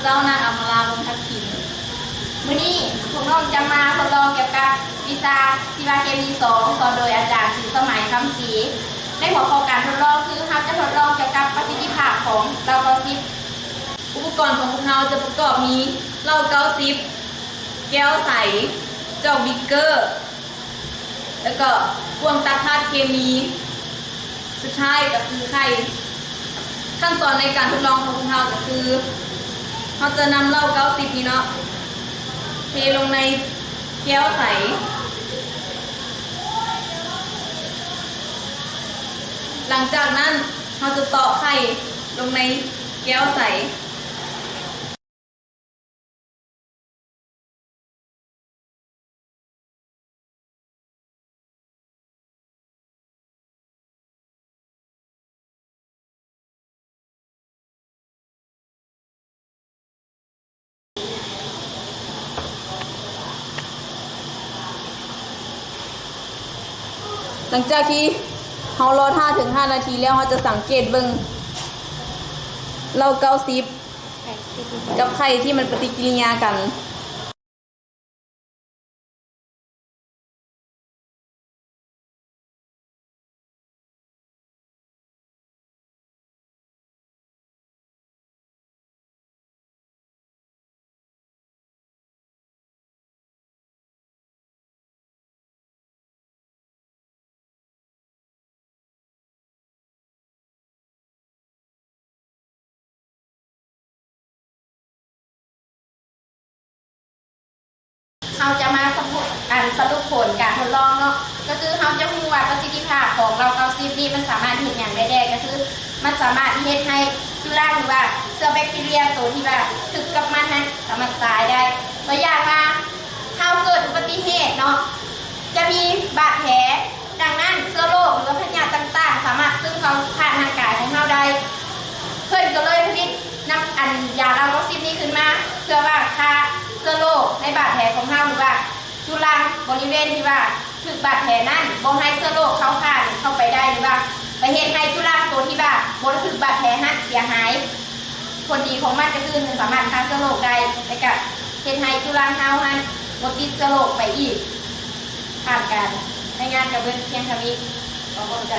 ເຈົ້ານາງ ອຳມາລາ ວົງທັບທິນ. ມື້ນີ້ພວກນ້ອງຈະມາທົດລອງກ່ຽວກັບວິຊາຊີວະເຄມີສອງ ສອນໂດຍອາຈານ ສີສະໄໝ ຄຳສີ. ໃນຫົວຂໍ້ການທົດລອງຄື ເຮົາຈະທົດລອງກ່ຽວກັບປະສິດທິພາບຂອງເຫຼົ້າເກົ້າສິບ. ອຸປະກອນຂອງພວກເຮົາຈະປະກອບມີເຫຼົ້າເກົ້າສິບ, ແກ້ວໃສ, ຈອກບິກເກີ ແລ້ວກໍບ່ວງຕັກທາດເຄມີ. ສຸດທ້າຍກໍຄືໄຂ່. ຂັ້ນຕອນໃນການທົດລອງຂອງພວກເຮົາກໍຄື ເຮົາຈະນຳເຫຼົ້າເກົ້າສິບນີ້ເນາະ ເທລົງໃນແກ້ວໃສ. ຫຼັງຈາກນັ້ນ ເຮົາຈະຕອກໄຂ່ລົງໃນແກ້ວໃສ. ຫຼັງຈາກທີ່ເຮົາລໍຖ້າເຖິງຫ້ານາທີແລ້ວ, ເຮົາຈະສັງເກດເບິ່ງເຫຼົ້າເກົ້າສິບ ກັບໄຂ່ທີ່ມັນປະຕິກິລິຍາກັນ. ເຮົາຈະມາສະຫຼຸບ ອັນ ສະຫຼຸບຜົນການທົດລອງເນາະ, ກໍຄືເຮົາຈະຮູ້ວ່າປະສິດທິພາບຂອງເຫຼົ້າເກົ້າສິບນີ້ ມັນສາມາດເຮັດຫຍັງໄດ້ແດ່, ກໍຄືມັນສາມາດເຮັດໃຫ້ຈຸລັງ ຫຼືວ່າເຊື້ອແບັກທີເຣຍໂຕທີ່ວ່າຖືກກັບມັນນັ້ນ ສາມາດຕາຍໄດ້. ຕົວຢ່າງວ່າ ເຮົາເກີດອຸບັດຕິເຫດເນາະ ຈະມີບາດແຜ, ດັ່ງນັ້ນ ເຊື້ອໂລກ ຫຼືວ່າພະຍາດຕ່າງໆ ສາມາດຊຶມເຂົ້າຜ່ານຮ່າງກາຍຂອງເຮົາໄດ້. ເພິ່ນກໍເລີຍຜະລິດນຳ ອັນ ຢາເຫຼົ້າເກົ້າສິບນີ້ຂຶ້ນມາ ເພື່ອວ່າຂ້າເຊື້ອໂລກໃນບາດແຜຂອງເຮົາ ຫຼືວ່າຈຸລັງບໍລິເວນທີ່ວ່າຖືກບາດແຜນັ້ນ ບໍ່ໃຫ້ເຊື້ອໂລກເຂົ້າຜ່ານເຂົ້າໄປໄດ້ ຫຼືວ່າໄປເຮັດໃຫ້ຈຸລັງໂຕທີ່ວ່າບໍ່ໄດ້ຖືກບາດແຜຫັ້ນເສຍຫາຍ. ຜົນດີຂອງມັນກໍຄືສາມາດຂ້າເຊື້ອໂລກໄດ້ ແລະກະເຮັດໃຫ້ຈຸລັງເຮົາຫັ້ນບໍ່ຕິດເຊື້ອໂລກໄປອີກ. ຜ່ານການລາຍງານກະເບິດພຽງເທົ່ານີ້. ຂໍຂອບໃຈ.